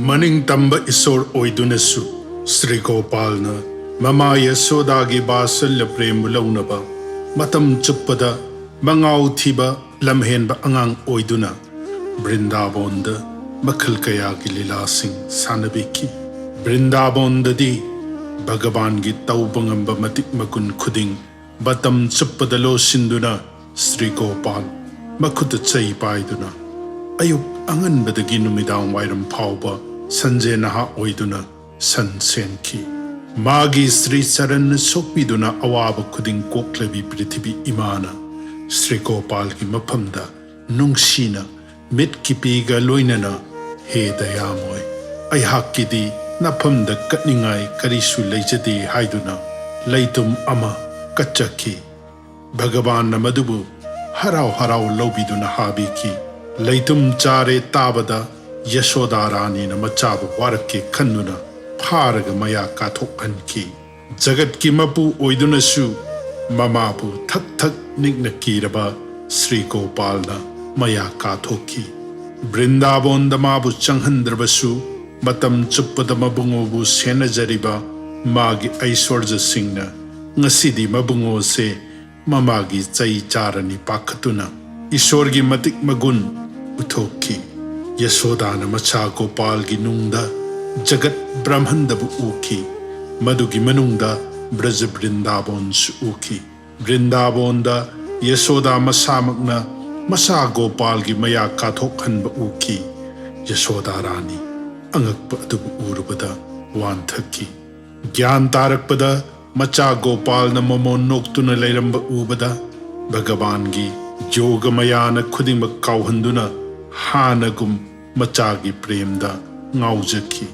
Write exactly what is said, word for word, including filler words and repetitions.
ꯃꯅꯤꯡꯇꯝꯕ ꯏꯁꯣꯔ ꯑꯣꯏꯗꯨꯅꯁꯨ ꯁ꯭ꯔꯤ ꯒꯣꯄꯥꯜꯅ ꯃꯃꯥ ꯌꯁꯣꯗꯥꯒꯤ ꯕꯥꯁꯜꯌ ꯄ꯭ꯔꯦꯝꯕꯨ ꯂꯧꯅꯕ ꯃꯇꯝ ꯆꯨꯞꯄꯗ ꯃꯉꯥꯎ ꯊꯤꯕ ꯂꯝꯍꯦꯟꯕ ꯑꯉꯥꯡ ꯑꯣꯏꯗꯨꯅ ꯕ꯭ꯔꯤꯟꯗꯥꯕꯣꯟꯗ ꯃꯈꯜ ꯀꯌꯥꯒꯤ ꯂꯤꯂꯥꯁꯤꯡ ꯁꯥꯟꯅꯕꯤꯈꯤ꯫ ꯕ꯭ꯔꯤꯟꯗꯥꯕꯣꯟꯗꯗꯤ ꯚꯒꯕꯥꯟꯒꯤ ꯇꯧꯕ ꯉꯝꯕ ꯃꯇꯤꯛ ꯃꯒꯨꯟ ꯈꯨꯗꯤꯡ ꯃꯇꯝ ꯆꯨꯞꯄꯗ ꯂꯣꯠꯁꯤꯟꯗꯨꯅ ꯁ꯭ꯔꯤ ꯒꯣꯄꯥꯜ ꯃꯈꯨꯠꯇ ꯆꯩ ꯄꯥꯏꯗꯨꯅ ꯑꯌꯨꯛ ꯑꯉꯟꯕꯗꯒꯤ ꯅꯨꯃꯤꯗꯥꯡ ꯋꯥꯏꯔꯝ ꯐꯥꯎꯕ ꯁꯟꯖꯦ ꯅꯍꯥ ꯑꯣꯏꯗꯨꯅ ꯁꯟ ꯁꯦꯟꯈꯤ꯫ ꯃꯥꯒꯤ ꯁ꯭ꯔꯤ ꯆꯔꯟꯅ ꯁꯣꯛꯄꯤꯗꯨꯅ ꯑꯋꯥꯕ ꯈꯨꯗꯤꯡ ꯀꯣꯛꯂꯕꯤ ꯄ꯭ꯔꯤꯊꯤꯕꯤ ꯏꯃꯥꯅ ꯁ꯭ꯔꯤ ꯒꯣꯄꯥꯜꯒꯤ ꯃꯐꯝꯗ ꯅꯨꯡꯁꯤꯅ ꯃꯤꯠꯀꯤ ꯄꯤꯒ ꯂꯣꯏꯅꯅ, "ꯍꯦ ꯗꯌꯥꯃꯣꯏ, ꯑꯩꯍꯥꯛꯀꯤꯗꯤ ꯅꯐꯝꯗ ꯀꯠꯅꯤꯡꯉꯥꯏ ꯀꯔꯤꯁꯨ ꯂꯩꯖꯗꯦ" ꯍꯥꯏꯗꯨꯅ ꯂꯩꯇꯨꯝ ꯑꯃ ꯀꯠꯆꯈꯤ꯫ ꯚꯒꯕꯥꯟꯅ ꯃꯗꯨꯕꯨ ꯍꯔꯥꯎ ꯍꯔꯥꯎ ꯂꯧꯕꯤꯗꯨꯅ ꯍꯥꯕꯤꯈꯤ꯫ ꯂꯩꯇꯨꯝ ꯆꯥꯔꯦ ꯇꯥꯕꯗ ꯌꯁꯣꯗꯥ ꯔꯥꯅꯤꯅ ꯃꯆꯥꯕꯨ ꯋꯥꯔꯛꯀꯦ ꯈꯟꯗꯨꯅ ꯐꯥꯔꯒ ꯃꯌꯥ ꯀꯥꯊꯣꯛꯍꯟꯈꯤ꯫ ꯖꯒꯠꯀꯤ ꯃꯄꯨ ꯑꯣꯏꯗꯨꯅꯁꯨ ꯃꯃꯥꯕꯨ ꯊꯛ ꯊꯛ ꯅꯤꯛꯅ ꯀꯤꯔꯕ ꯁ꯭ꯔꯤ ꯒꯣꯄꯥꯜꯅ ꯃꯌꯥ ꯀꯥꯊꯣꯛꯈꯤ꯫ ꯕ꯭ꯔꯤꯟꯗꯥꯕꯣꯟꯗ ꯃꯥꯕꯨ ꯆꯪꯍꯟꯗ꯭ꯔꯕꯁꯨ, ꯃꯇꯝ ꯆꯨꯞꯄꯗ ꯃꯕꯨꯡꯉꯣꯕꯨ ꯁꯦꯟꯅꯖꯔꯤꯕ ꯃꯥꯒꯤ ꯑꯩꯁꯣꯔꯖꯁꯤꯡꯅ ꯉꯁꯤꯗꯤ ꯃꯕꯨꯡꯉꯣꯁꯦ ꯃꯃꯥꯒꯤ ꯆꯩ ꯆꯥꯔꯅꯤ ꯄꯥꯈꯠꯇꯨꯅ ꯏꯁꯣꯔꯒꯤ ꯃꯇꯤꯛ ꯃꯒꯨꯟ ꯎꯊꯣꯛꯈꯤ꯫ ꯌꯁꯣꯗꯥꯅ ꯃꯆꯥ ꯒꯣꯄꯥꯜꯒꯤ ꯅꯨꯡꯗ ꯖꯒꯠ ꯕ꯭ꯔꯍꯃꯟꯗꯕꯨ ꯎꯈꯤ꯫ ꯃꯗꯨꯒꯤ ꯃꯅꯨꯡꯗ ꯕ꯭ꯔꯖ ꯕ꯭ꯔꯤꯟꯗꯥꯕꯣꯟꯁꯨ ꯎꯈꯤ꯫ ꯕ꯭ꯔꯤꯟꯗꯥꯕꯣꯟꯗ ꯌꯁꯣꯗꯥ ꯃꯁꯥꯃꯛꯅ ꯃꯆꯥ ꯒꯣꯄꯥꯜꯒꯤ ꯃꯌꯥ ꯀꯥꯊꯣꯛꯍꯟꯕ ꯎꯈꯤ꯫ ꯌꯁꯣꯗꯥ ꯔꯥꯅꯤ ꯑꯉꯛꯄ ꯑꯗꯨꯕꯨ ꯎꯔꯨꯕꯗ ꯋꯥꯟꯊꯈꯤ꯫ ꯒ꯭ꯌꯥꯟ ꯇꯥꯔꯛꯄꯗ ꯃꯆꯥ ꯒꯣꯄꯥꯜꯅ ꯃꯃꯣꯟ ꯅꯣꯛꯇꯨꯅ ꯂꯩꯔꯝꯕ ꯎꯕꯗ ꯚꯒꯕꯥꯟꯒꯤ ꯌꯣꯒ ꯃꯌꯥꯅ ꯈꯨꯗꯤꯡꯃꯛ ꯀꯥꯎꯍꯟꯗꯨꯅ ꯍꯥꯟꯅꯒꯨꯝ ꯃꯆꯥꯒꯤ ꯄ꯭ꯔꯦꯝꯗ ꯉꯥꯎꯖꯈꯤ꯫